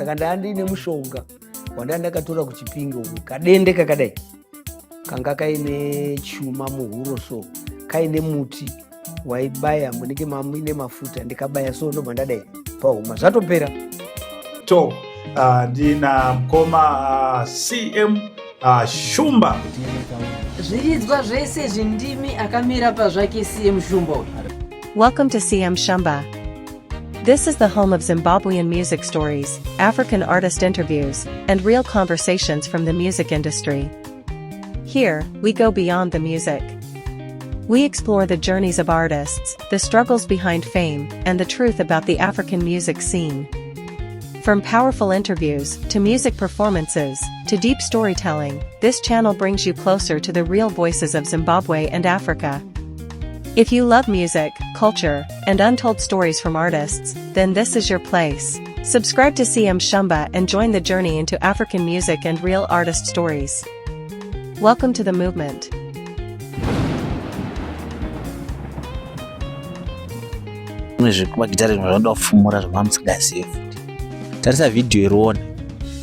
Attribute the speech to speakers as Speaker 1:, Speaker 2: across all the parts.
Speaker 1: Saka ndaa ndiine mushonga wandaa ndakatora kuChipinge uku, kadende kakadai kanga kaine chuma muhuro, so kaine muti waibaya munenge muine mafuta, ndikabaya so ndobva ndadai pahuma, zvatopera.
Speaker 2: Top. Ndina mukoma CM Shumba.
Speaker 3: Zviridzwa zvese zvindimi akamira pazvake CM Shumba uyu.
Speaker 4: Welcome to CM Shumba. This is the home of Zimbabwean music stories, African artist interviews, and real conversations from the music industry. Here, we go beyond the music. We explore the journeys of artists, the struggles behind fame, and the truth about the African music scene. From powerful interviews to music performances to deep storytelling, this channel brings you closer to the real voices of Zimbabwe and Africa. If you love music, culture, and untold stories from artists, then this is your place. Subscribe to CM Shumba and join the journey into African music and real artist stories. Welcome to the movement.
Speaker 5: Zvimwe zvekumagitare zvimwe zvanoda kufumura zvamava musingazive futi. Tarisa vhidhiyo irione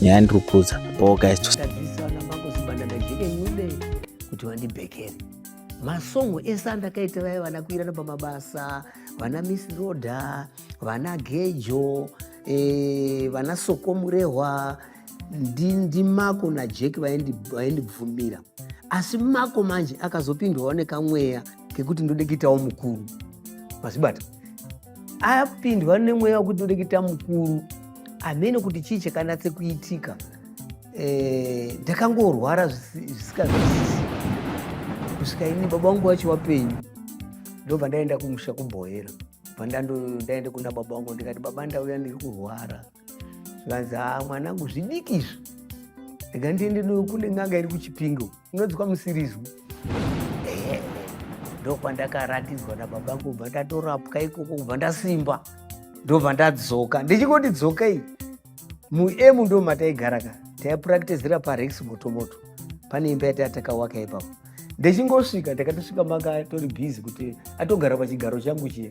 Speaker 5: nyaya ndiri kuudza po guys.
Speaker 1: Tadzisa vana Mango Sibanda naJeke Ncube kuti vandibhekere masongo ese andakaita, vaya vana kuirana pamabasa, vana Miss Roda, vana Gejo, vana Soko Murehwa, ndiMako naJack vaindibvumira. Asi Mako manje akazopindwawo nekamweya kekuti ndode kuitawo mukuru, mazibata apindwa nemweya wekuti ndode kuita mukuru. Amene kuti chii chakanatse kuitika, ndakangorwara zvisikazwisisi kusvika ini baba vangu vacho wapenyu. Ndobva ndaenda kumusha kuBhoera, bva ndaenda kuna baba vangu, ndikati, "Baba, ndauya, ndiri kurwara." Zvikanzi, "Ha, mwanangu, zvidiki izvi, ndega ndiende kune n'anga iri kuChipinge, unonzwa musirizwi." Ehe, ndokwandakaratidzwa nababa vangu, kubva ndatorapwa ikoko, kubva ndasimba, ndobva ndadzoka. Ndichingoti dzokai muemu, ndo mataigara ka, taipuraktizira paRex Motomoto, pane imba yati atakawaka ipapo. Ndichingosvika, ndakatosvika manga atori busy kuti atogara pachigaro changu chiya.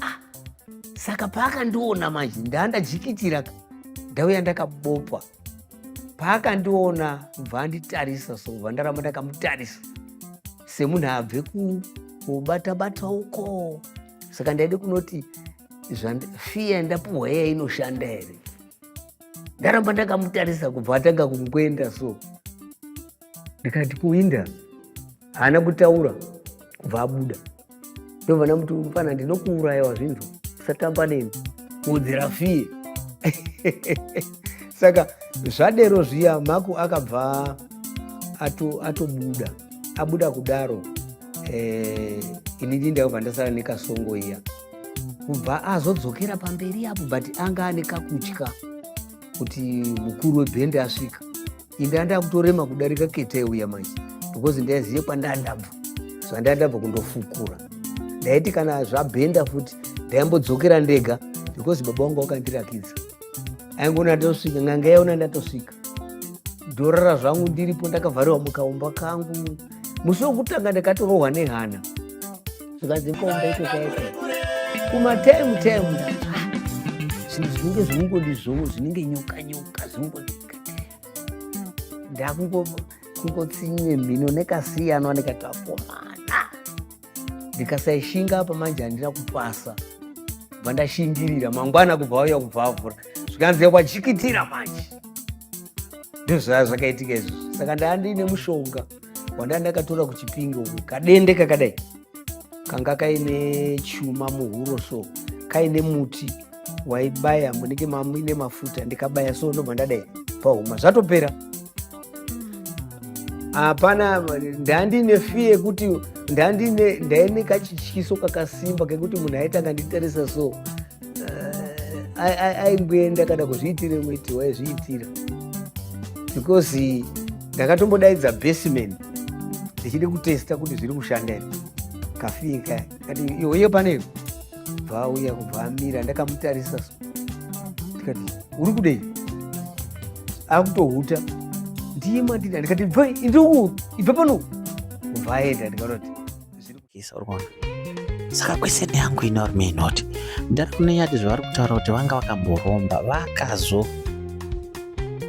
Speaker 1: Ah, saka paakandiona manje, ndandajikitira ka, ndauya ndakabopa. Paakandiona kubva anditarisa so, kubva ndaramba ndakamutarisa semunhu abve kubata-bata uko. Saka ndaide kunoti fiya ndapuhwa iya inoshanda here. Ndaramba ndakamutarisa, kubva atanga kungwenda so. Ndikati, "Kuinda." Haana kutaura, kubva abuda. Ndobva ndamuti, "Mufana, ndinokuuraya, wazvinzwa? Usatamba neni." Kuwedzera fiye. Saka zvadero zviya, Mako akabva atobuda. Abuda kudaro, inini ndakabva ndasara nekasongo iya. Kubva azodzokera pamberi apo, but anga ane kakutya kuti mukuru webhendi asvika. Inda ndakutorema kudarika kete uya manje, because ndaizive kwandandabva, zvandandabva kundofukura. Ndaiti kana zvabhenda futi ndaimbodzokera ndega, because baba vangu vakandirakidza. Aingona ndatosvika, n'anga yaona ndatosvika, ndorara zvangu ndiripo, ndakavharirwa mukaumba kangu. Musi wekutanga ndakatorohwa nehana, zvikanzi kaumba iko kaiko kumatime time zvinhu zvinenge zvingodi zvinenge nyoka nyoka zvingodi. Ndakungotsinye mhino nekasiyanwa, ndikati, "Akomana, ndikasaishinga apa manje handina kupasa." Bva ndashingirira. Mangwana kubva auya, kubva avhura, zvikanzi, "Wajikitira manje." Ndozvaya zvakaitika izvozvo. Saka ndaa ndiine mushonga wandaa ndakatora kuChipinge uku, kadende kakadai kanga kaine chuma muhuro, so kaine muti waibaya munenge muine mafuta, ndikabaya so ndobva ndadai pahuma, zvatopera. Hapana, ndandine fear yekuti ndandine ndaine kachityiso kakasimba kekuti munhu aiti akanditarisa so, aingoenda kana kuzviitire mweti waizviitira, because ndakatombodaidza basement ndichide kutesta kuti zviri kushanda here. Kafii kaya kati, "Iwe pane." Bva auya, kubva amira, ndakamutarisa so, ndikati, "Uri kudei?" Akutohuta, "Ndiye mandida." Ndikati, "Bva indiku, ibva pano." Kubva aenda, ndikaona kuti
Speaker 5: Uri kuona? Saka question yangu ino rume inoti, Ndari kunenyati zvavari kutaura kuti vanga vakamboromba vakazo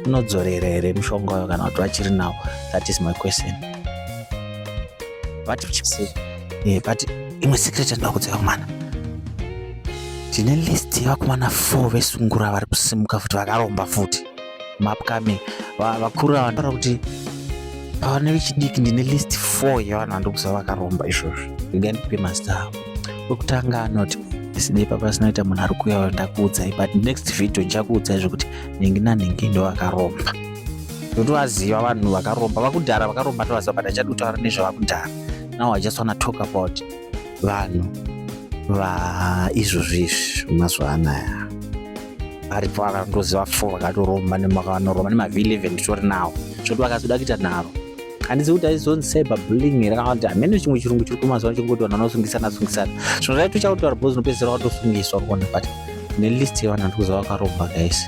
Speaker 5: unodzorera here mushonga wayo kana kuti vachiri nawo? That is my question. But yeah, but imwe secret yandoda kudzeka kumana, tine list yevakomana 4 vesungura vari kusimuka futi, vakaromba futi, maupcoming vakuru ava. Ndataura kuti pavana vechidiki ndine list 4 yevanhu vandiri kuziva vakaromba izvozvo. Regai ndikupe mazita avo. Wekutanga anoti sidei pasina kuita munhu ari kuuya, ndakuudzai, but next video ndichakuudzai zvekuti nhingi nanhingi ndo vakaromba. Ndotovaziva vanhu vakaromba vakudhara, vakaromba ndovaziva, but hachadi kutaura nezvavakudhara. Now I just wanna talk about vanhu vaizvozvi izvi mazuva anaya varipo. Vakandoziva four vakatoromba nemakanoromba nemaV11 nditori nawo, zvekuti vakazoda kuita nharo, handizi kuti aizonzi cyber bullying here kana kuti hamene chimwe chirungu chiri kumazuva chingoti vanhu vanosungisana sungisana. Zvinhu zvaito chakutaura because unopedzisira watosungiswa kuona, but nelist yevanhu vandiri kuziva vakaromba. Guys,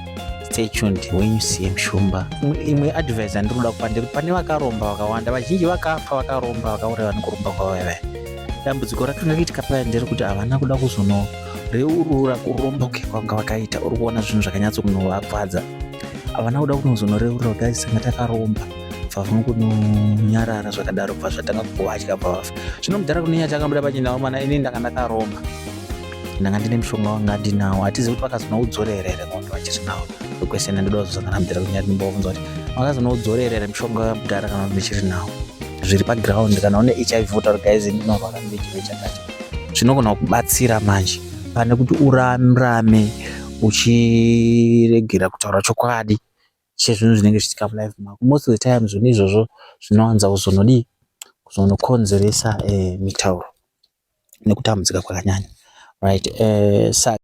Speaker 5: stay tuned when you see Mshumba. Imwe advice yandiri kuda kupa ndekuti pane vakaromba vakawanda, vazhinji vakafa vakaromba, vakaurayiwa nekuromba kwavo. Vaiva dambudziko rakanga kuitika paya nderekuti havana kuda kuzonoreurura kuromba kwanga vakaita. Uri kuona zvinhu zvakanyatsokunovapfadza, havana kuda kunozonoreurura, "Guys, sanga takaromba." Bva vanongononyarara zvakadaro, bva zvatanga kuvatya, bva vafa. Zvino mudhara kunenya chakabuda pachinawo mana, ini ndanga ndakaromba, ndanga ndine mushonga wanga ndinawo. Hatizivi kuti vakazonoudzorera here kana kuti vachiri nawo. Question ndoda kuzosangana mudhara kunyati, ndimbobvunza kuti vakazonoudzorera here mushonga wamudhara kana kuti ndichiri nawo. Zviri paground, kana une HIV utaura, "Guys, ndinorwara nechirwere chakati," zvinogona kubatsira manje pane kuti urarame uchiregera kutaura chokwadi chezvinhu zvinenge zvichiitika mulife mako. Most of the time zvinhu izvozvo zvinowanza kuzonodii, kuzonokonzeresa mitauro nekutambudzika kwakanyanya, right? Saka